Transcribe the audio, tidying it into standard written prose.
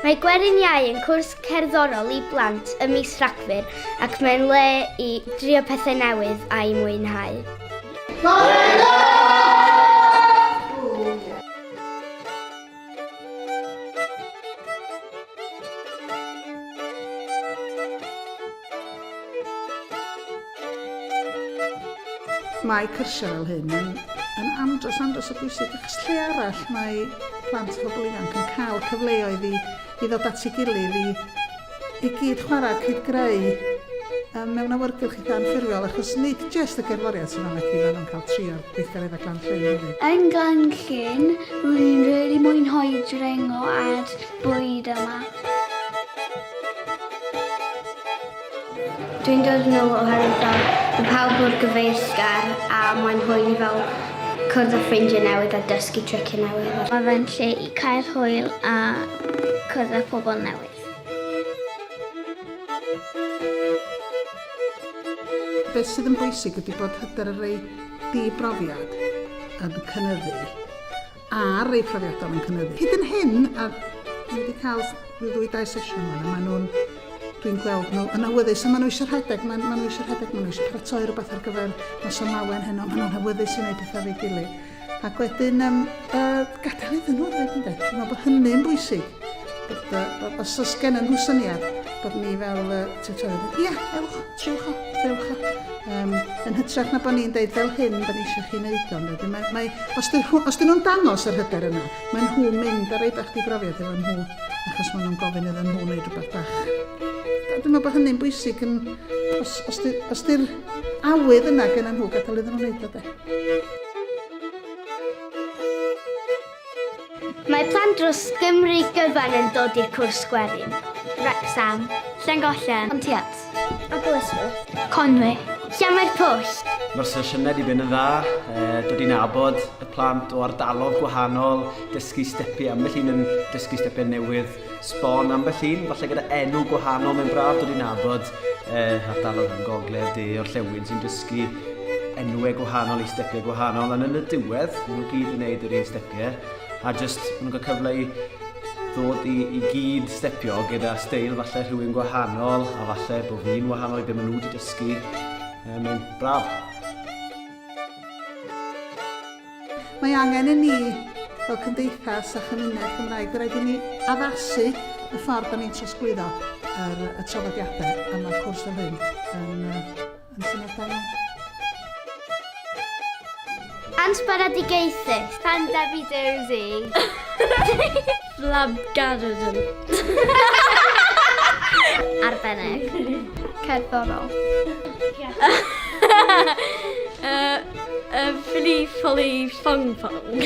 Mae Gwerin Iau yn cwrs cerddorol i blant ym mis Rhagfyr ac mae'n le i drio pethau newydd a'i mwynhau. Mae cyrsiau fel hyn yn, yn andros, andros o bwysig, achos lle arall mae plant a phobl ifanc yn cael cyfleoedd i, i ddod at ei gilydd, i, i gyd chwarae, cyd greu um, mewn awyrgylch eitha anffurfiol, achos nid jyst y gerddoriaeth sy'n anodd i maen nhw'n cael trio'r gweithgareddau Glan Llyn hefyd. Yn Glan Llyn, rwy'n rili mwynhau dringo a'r bwyd yma. Dwi'n dod yn ôl oherwydd fel mae pawb mor gyfeillgar a mae'n hwyl i fel cwrdd â ffrindiau newydd a dysgu triciau newydd. Mae fe'n lle i cael hwyl a cwrdd â pobl newydd. Beth sydd yn bwysig ydy bod hyder y rei di-brofiad yn cynyddu a'r rei profiadol yn cynyddu. Hyd yn hyn, a dwi wedi cael rhyw ddwy dair sesiwn wan, a maen nhw'n, dwi'n gweld nhw yn awyddus, a maen nhw eisiau rhedeg, maen, maen nhw eisiau rhedeg, maen nhw eisiau paratoi rhywbeth ar gyfer noson lawen heno, maen nhw'n awyddus i wneud pethau efo'i gilydd. Ac wedyn, um, uh, gadael iddyn nhw hefyd, ynde? Dwi'n meddwl bod hynny'n bwysig. Bod, uh, bod, os oes gennym nhw syniad, bod ni fel uh, tiwtoriaid, ia, ewch, triwch o, triwch o. Um, yn hytrach na bod ni'n deud fel hyn, da ni eisiau chi wneud o. Ynde? Mae, mae, os, dyn, os dyn nhw'n dangos yr hyder yna, mae nhw'n mynd ar ei bach di brofiad efo nhw, achos maen nhw'n gofyn iddyn nhw wneud rhywbeth bach. Dwi'n meddwl bod hynny'n bwysig yn, os, os, di, os di'r awydd yna gen nhw, gadael iddyn nhw wneud o de. Mae plant dros Gymru gyfan yn dod i'r cwrs gwerin. Wrecsam. Llangollen. Pontiat. Aberystwyth. Conwy. Llanfairpwll. Mae'r sesiynau wedi mynd yn dda, e, dod i nabod y plant o ardalodd gwahanol, dysgu stepiau, ambell un yn dysgu stepiau newydd sbon, ambell un, falle gyda enw gwahanol, mae'n braf dod i nabod e, ardalodd yn gogledd, de, orllewin sy'n dysgu enwau gwahanol i stepiau gwahanol, ond yn y diwedd, maen nhw gyd yn gwneud yr un stepiau, a jyst maen nhw'n cael cyfle i ddod i, i gyd stepio gyda steil falle rhywun gwahanol, a falle bod fi'n wahanol i beth maen nhw wedi dysgu. Mae'n braf. Mae angen i ni, fel cymdeithas a chymuned Gymraeg, fe raid i ni addasu y ffordd da ni'n trosglwyddo yr, y traddodiadau, a mae'r cwrs fel hyn yn, yn syniad da iawn. Ansbaradigaethus. Pandebi dozy. Flabgarden. Arbennig. Cerddorol. Ffili ffoli ffong ffong.